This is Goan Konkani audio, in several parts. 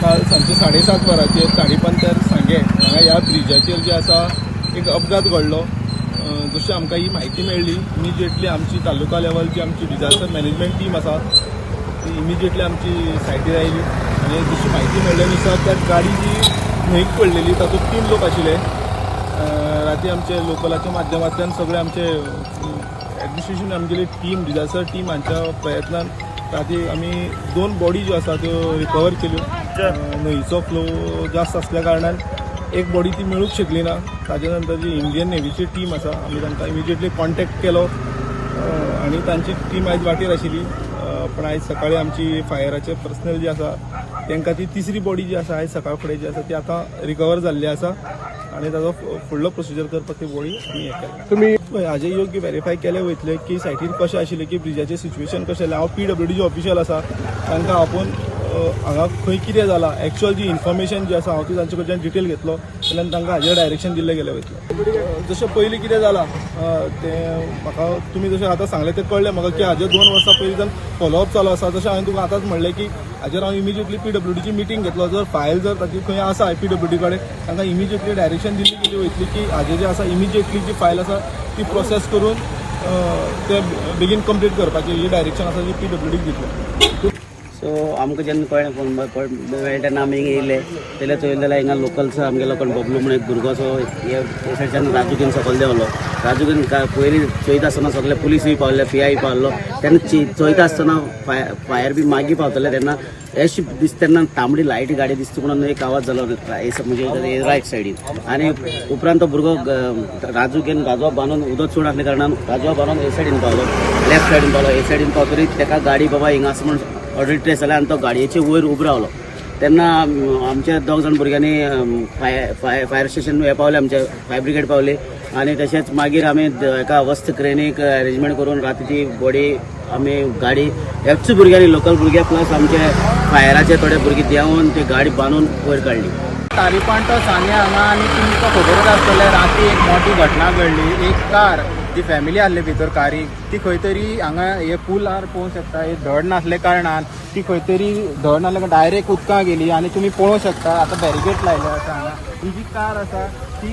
काल सांजचे 7:30 वरांचेर ताडीपांत्यार सांगे हांगा ह्या ब्रिजाचेर जे आसा एक अपघात घडलो. जशी आमकां ही म्हायती मेळ्ळी, इमिजिएटली आमची तालुका लेवल जी आमची डिजास्टर मॅनेजमेंट टीम आसा ती इमिजिएटली आमची सायटीर आयली आनी जशी म्हायती मेळ्ळे नुसार त्या गाडी जी न्हंयक पडलेली तातूंत तीन लोक आशिल्ले. राती आमचे लोकलाच्या माध्यमांतल्यान सगळे आमचे एडमिनिस्ट्रेशन, आमगेली टीम, डिजास्टर टीम हांच्या प्रयत्नान राती आमी दोन बॉडी ज्यो आसा त्यो रिकवर केल्यो. न्हंयचो फ्लो जास्त आसल्या कारणान एक बॉडी ती मेळूंक शकली ना. ताजे नंतर जी इंडियन नेव्हीची टीम आसा, आमी तांकां इमिजिएटली कॉन्टेक्ट केलो आनी तांची टीम आयज वाटेर आशिल्ली. पण आयज सकाळी आमची फायराचे पर्सनल जे आसा तांकां ती तिसरी बॉडी जी आसा आयज सकाळ फुडें जी आसा ती आतां रिकवर जाल्ली आसा आनी ताजो फुडलो प्रोसिजर करपाक ती बॉडी आमी हें केला. तुम्ही पळय, हाजें योग्य वेरीफाय केलें वयतलें की सायटीर कशें आशिल्लें, की ब्रिजाचें सिच्युएशन कशें आसलें. हांव पीडब्ल्यूडीचे ऑफिशियल आसा, तांकां आपोवन हांगा खंय कितें जालां, एक्चुअल जी इन्फॉर्मेशन जी आसा हांव ती तांचे कडच्यान डिटेल घेतलो जाल्यार तांकां हाजेर डायरेक्शन दिल्लें गेलें वयतलें. जशें पयलीं कितें जालां तें म्हाका तुमी जशें आतां सांगलें तें कळ्ळें म्हाका की हाजेर 2 वर्सां पयलींच्यान फॉलोअप चालू आसा. जशें हांवें तुका आतांच म्हणलें की हाजेर हांव इमिजिएटली पीडब्ल्यूडीची मिटींग घेतलो. जर फायल जर ताची खंय आसा पीडब्ल्यूडी कडेन, तांकां इमिजिएटली डायरेक्शन दिल्ली गेली वयतली की हाजें जें आसा इमिजिएटली जी फायल आसा ती प्रोसेस करून ते बेगीन कंप्लीट करपाची ही डायरेक्शन आसा जी पीडब्ल्यूडीक दितले. सो आमकां जेन्ना कळ्ळें, फोन मेळ्ळें तेन्ना आमी हिंगा येयले. जाल्यार चोयलें जाल्यार हिंगा लोकल्स आमगेलो कोण बबलू म्हणून एक भुरगो असो हे सायडच्यान राजू घेवन सकयल देंवलो. राजू घेवन पयलीं चोयता आसतना सगळे पुलिसूय पावले, पीआय पावलो. तेन्ना चोयता आसतना फायर बी मागीर पावतले तेन्ना अशी दिसता, तेन्ना तांबडी लायट गाडी दिसता म्हणून एक आवाज जालो म्हणजे रायट सायडीन. आनी उपरांत तो भुरगो राजू घेवन राजवा बांदून, उदक चड आसल्या कारणान राजवा बांदून हे सायडीन पावलो, लेफ्ट सायडीन पावलो. हे सायडीन पावतरी तेका गाडी बाबा हिंगा आसा म्हणून ऑलरेडी ट्रेस जालें आनी तो गाडयेचे वयर उबो रावलो. तेन्ना आमच्या दोग जाण भुरग्यांनी फायर फायर फायर स्टेशन हे पावले, आमचे फायर ब्रिगेड पावले आनी तशेंच मागीर आमी एका वस्त क्रेनीक अरेंजमेंट करून राती ती बॉडी आमी गाडी हेच भुरग्यांनी, लोकल भुरगे प्लस आमचे फायराचे थोडे भुरगे देंवोन ती गाडी बांदून वयर काडली. तारीपांटो सांगे हांगा आनी तुमकां खबरूच आसतलें, राती एक मोठी घटना घडली. एक कार जी फॅमिली आहली भितर कारीक, ती खंय तरी हांगा हे पुलार पळोवंक शकता, हे धड नासले कारणान ती खंय तरी धड नासले डायरेक्ट उदकां गेली. आनी तुमी पळोवंक शकता, आतां बॅरिगेट लायले आसा हांगा. ही जी कार आसा ती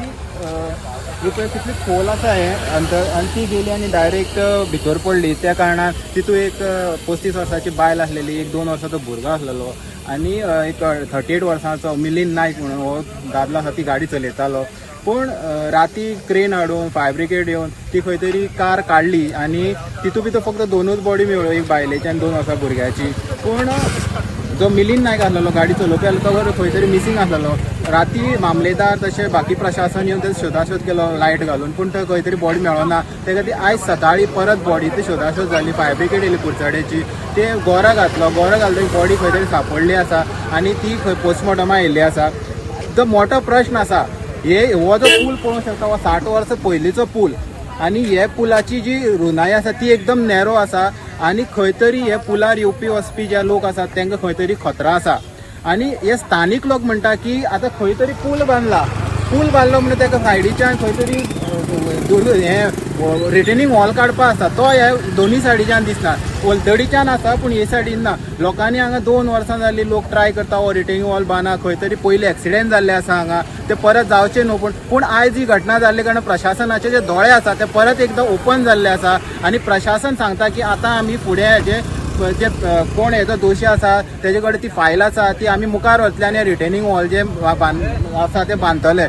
ही पळय कितली खोल आसा हें अंतर आनी ती गेली आनी डायरेक्ट भितर पडली. त्या कारणान तितून एक 35 वर्साची बायल आसलेली, एक 2 वर्साचो भुरगो आसलेलो आनी एक 38 वर्सांचो मिलिंद नायक म्हणून हो दादलो आसा, ती गाडी चलयतालो. पूण राती क्रेन हाडून, फायर ब्रिगेड येवन ती खंय तरी कार काडली आनी तितून भितर फक्त दोनूच बॉडी मेळ्ळ्यो, एक बायलेची आनी 2 वर्सां भुरग्याची. पूण जो मिलिंद नायक आसलेलो गाडी चलोवपी आसलो, तो खंय तरी मिसींग आसलेलो. राती मामलेदार तशें बाकी प्रशासन येवन तेजो शोधाशोध केलो लायट घालून, पूण थंय खंय तरी बॉडी मेळना. ते खातीर आयज सकाळी परत बॉडीची शोधाशोध जाली. फायर ब्रिगेड येयली कुडचड्याची, ते गोरो घातलो. गोरो घालतकीर बॉडी खंय तरी सापडली आसा आनी ती खंय पोस्टमॉर्टमा येयल्ली आसा. जो मोठो प्रश्न आसा, हे हो जो पूल पळोवंक शकता, हो 60 वर्सां पयलींचो पूल आनी हे पुलाची जी रुंदाय आसा ती एकदम नॅरो आसा आनी खंय तरी हे पुलार येवपी वचपी जे लोक आसात तांकां खंय तरी खतरा आसा. आनी हे स्थानीक लोक म्हणटा की आतां खंय तरी पूल बांदला, पूल बांदलो म्हणून ताका सायडीच्यान खंय तरी हे रिटेनिंग वॉल काडपा आसा. तो हे दोनी सायडीच्यान दिसना, पलतडीच्यान आसा पूण हे सायडीन ना. लोकांनी हांगा 2 वर्सां जाली लोक ट्राय करता, हो रिटेनिंग वॉल बांदा. खंय तरी पयलीं एक्सिडेंट जाल्ले आसा हांगा, ते परत जावचे न्हू. पूण आयज ही घटना जाल्ले कारणान प्रशासनाचे जे दोळे आसा ते परत एकदां ओपन जाल्ले आसा आनी प्रशासन सांगता की आतां आमी फुडें हेजे जे कोण हेजो दोशी आसा तेजे कडेन ती फायल आसा, ती आमी मुखार व्हरतले आनी रिटेनिंग वॉल जे आसा ते बांदतले.